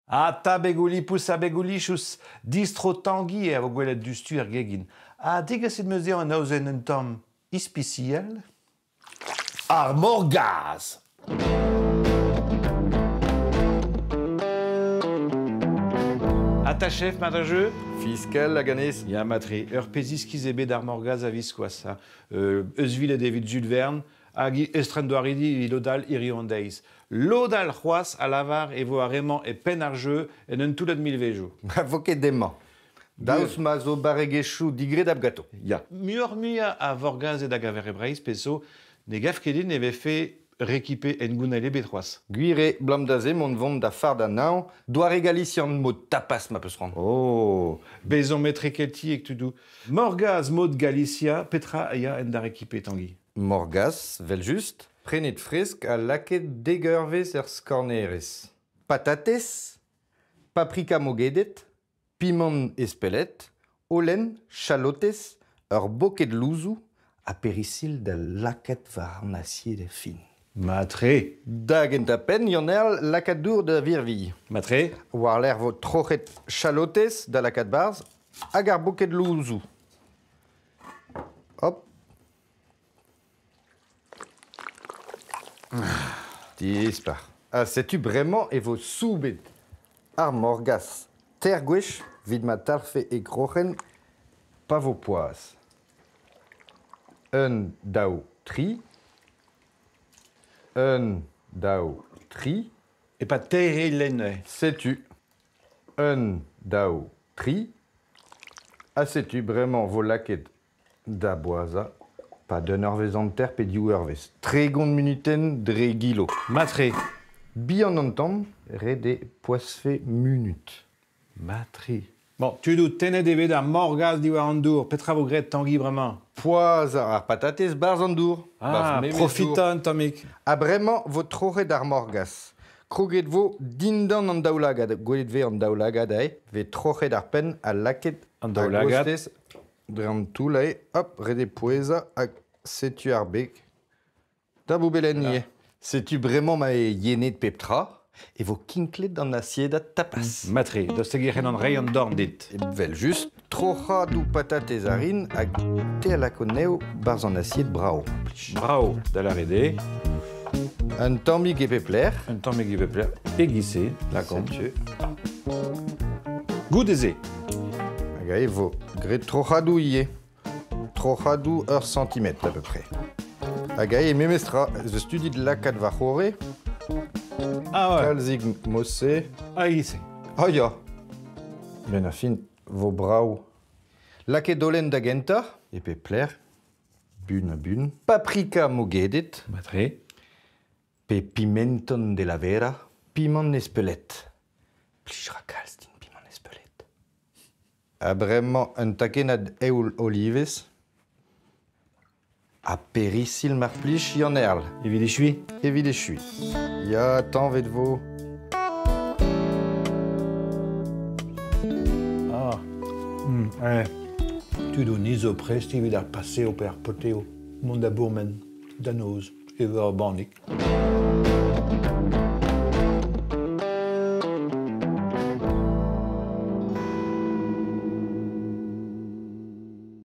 Ata begoulipous ha begoulichous, distro Tangi a vo gwelet diouzhtu er gegin. Ha degaset 'm eus dezhañ un aozenn un tamm ispisial. Ar morgazh! Ata chef, mat a jeu? Fiskal hag anez. Ya, matre. Ur pezh iskis eo bet ar morgazh a-viskoazh. Ha. Euzhviled evit Jules Verne hag estrendoaridi evit lod all hiziv an deiz. Lod all c'hoazh a lavar e vo ar re-mañ e penn ar jeu en un toullad milvezioù. Na vo ket demañ. Daoust ma zo barregezhioù digredabl ganto. Ya. Muioc'h-muiañ a vorgazed a gaver e Breizh pezh zo, ne gav ket din e vefe rekipe hengounel ebet c'hoazh. Gwir eo, 'blam da se mont vont da fardañ anezhañ, doare galisian mod tapas ma peus c'hoant. Oh, bezomp etrekeltiek tudoù. Morgaz mod Galisia, petra a ya en da rekipe, Tangi? Morgaz, 'vel-just, prenet fresk ha lakaet dek eurvezh er skornerez. Patatez, paprika mogedet, pimant espelette, holen, chalotez, ur boked louzoù ha perisilh da lakaat war an asied er fin. Matre. Da gentañ-penn, Yann-Erl, lakaat dour da virviñ. Matre. War-lerc'h vo troc'het chalotez da lakaat 'barzh hag ar boked louzoù. Hop. Dispar. Ha setu bremañ e vo soubet ar morgazh teir gwech evit ma talc'hfe e groc'hen pa vo poazh. Un, daou, tri. Un, daou, tri. E-pad teir eil neuze. Setu. Un, daou, tri. Ha setu bremañ 'vo lakaet da boazhañ 'pad un eurvezh hanter pe div eurvezh. 30 munutenn dre gilo. Matre. Bihan an tamm, ret eo poazhfe munut. Matre. Bon, tudoù, tennet eo bet ar morgazh diwar an dour. Petra 'vo graet Tangi bremañ? Poazhañ ar patatez 'barzh an dour. Ah, profitañ un tammig. Ha bremañ 'vo troc'het ar morgazh. Kroget 'vo dindan an daoulagad. Gwelet 'vez an daoulagad aze. 'Vez troc'het ar penn ha lakaet An daoulagad. a-gostez dre an toull aze. Hop, ret eo pouezañ hag setu ar beg. Da boubelenn ivez. Setu bremañ ma eo yenet pep tra e vo kinklet an asiedad tapas. Matre, daoust hag e c'hellan reiñ an dorn dit? Evel-just, troc'hadoù patatez a rin hag te a lako anezho 'barzh an asied brav. Brav, da lâret eo. Un tammig e pep lec'h. Un tammig e pep lec'h. E-giz-se, lakaomp. Goude-se. Hag aze e vo graet troc'hadoù ivez. Troc'hadoù ur santimetr à peu près. Hag aze memestra, ez eus tu dit lakaat war c'horre. Ah ouais. Kalzik mod-se. Ah, e-giz-se. Ah ya. Ben ar fin 'vo brav. Lakaet holen da gentañ, e pep lec'h. Bun ha bun. Paprika mogedet. Matre. Pe pimenton de la Vera. Pimant espelette. Plij 'ra kalz din pimant espelette. Ha bremañ un takennad eoul olivez. Ha perisilh mar plij, Yann-Erl. Evit echuiñ? Evit echuiñ. Ya, tañvet 'vo. Ah, mm, Tudoù ni zo prest evit ar paseo pe ar poteo. Mont da bourmen, da noz, evañ ur bannig.